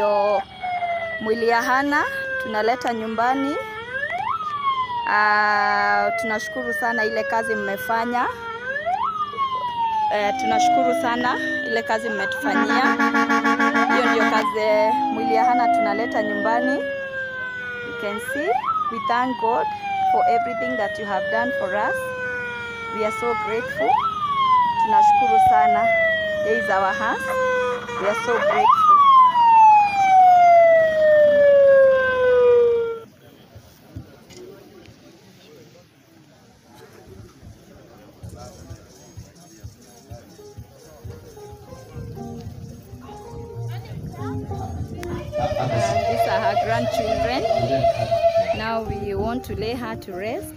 Ndio mwili ya Hana tunaleta nyumbani. Tunashukuru sana ile kazi mmefanya. Tunashukuru sana ile kazi mmetufanyia. Hiyo ndio kazi mwili ya Hana tunaleta nyumbani. You can see we thank God for everything that you have done for us. We are so grateful. Tunashukuru sana. Here is our house. We are so grateful. These are her grandchildren. Now we want to lay her to rest.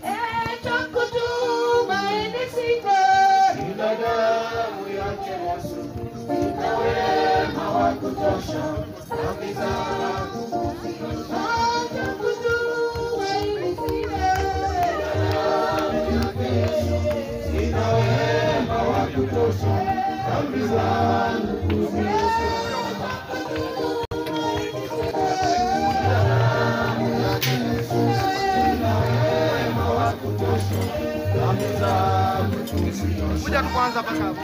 Kuja tu kwanza paka hapo.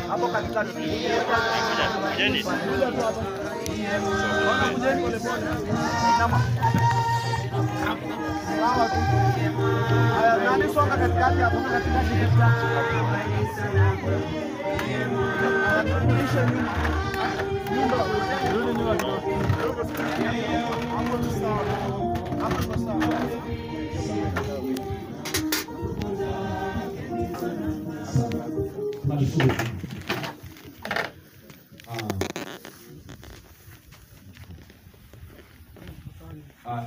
Hapo katikati. Kujeni pole pole. Haya, nani songa katikati hapo, katikati. Turudishe nyuma. Nyumba, rudi nyuma kidogo. Hapo tu sawa. Hapo tu sawa. Tunashukuru.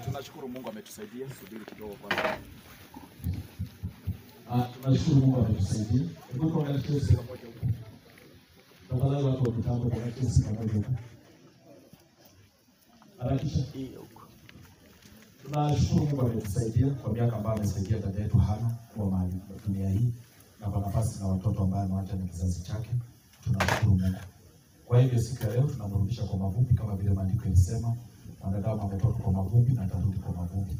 Tunashukuru Mungu ametusaidia. Subiri kidogo kwanza. Tunashukuru Mungu ametusaidia. Hebu kwa kesi pamoja huko. Tafadhali watu wa mitambo kwa kesi pamoja huko. Harakisha hii huko. Tunashukuru Mungu ametusaidia kwa miaka ambayo amesaidia dada yetu Hana kwa mali dunia hii na kwa nafasi na watoto ambao amewacha na kizazi chake. Tunashukuru Mungu. Kwa hivyo siku ya leo tunamrudisha kwa mavumbi kama vile maandiko yanasema, mwanadamu ametoka kwa mavumbi na atarudi kwa mavumbi.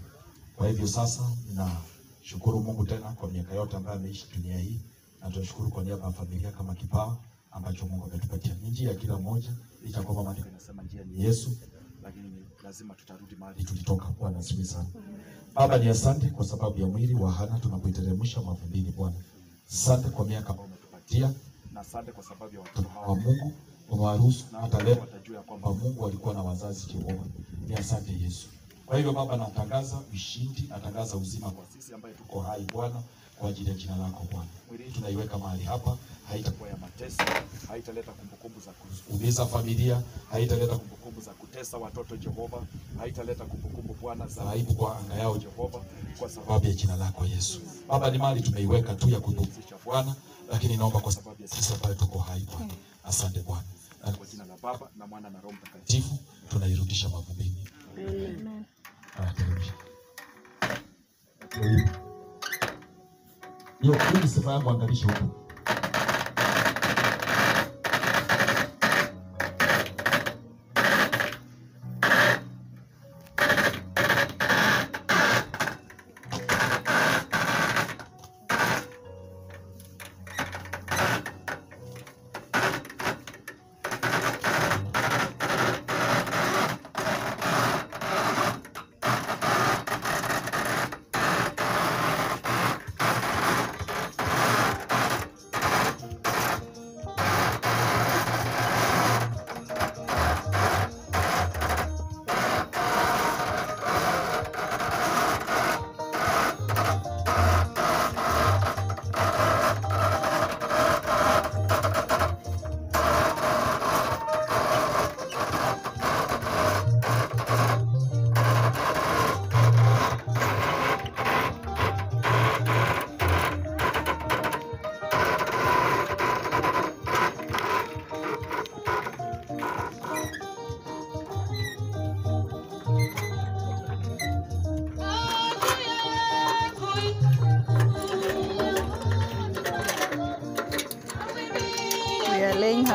Kwa hivyo sasa ninashukuru Mungu tena kwa miaka yote ambayo ameishi dunia hii, na tunashukuru kwa niaba ya familia kama kipawa ambacho Mungu ametupatia. Ni njia ya kila mmoja, licha kwamba maandiko yanasema njia ni Yesu, lakini lazima tutarudi mahali tulitoka. Bwana asifiwe sana. Baba, ni asante kwa sababu ya mwili wa Hana tunapoiteremsha mavumbini Bwana. Asante kwa miaka ambayo umetupatia, na asante kwa sababu ya watoto hawa Mungu umewaruhusu, na hata leo watajua ya kwamba Mungu alikuwa na wazazi Jehova. Ni asante Yesu. Kwa hivyo Baba, natangaza ushindi, natangaza uzima kwa sisi ambaye tuko hai Bwana, kwa ajili ya jina lako Bwana. Mwili tunaiweka mahali hapa, haitakuwa ya mateso, haitaleta kumbukumbu za kuumiza familia, haitaleta kumbukumbu za kutesa watoto Jehova, haitaleta kumbukumbu Bwana za aibu kwa anga yao Jehova, kwa sababu ya jina lako Yesu. Baba, ni mali tumeiweka tu ya kupumzisha Bwana, lakini naomba kwa sababu ya sisi ambaye tuko hai Bwana. Asante Bwana. Na kwa jina la Baba na Mwana na Roho Mtakatifu tunairudisha mavumbini. Amen. Hiyo kweli sema yangu angalisha huko.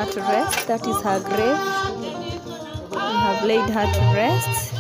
her to rest. That is her grave. We have laid her to rest.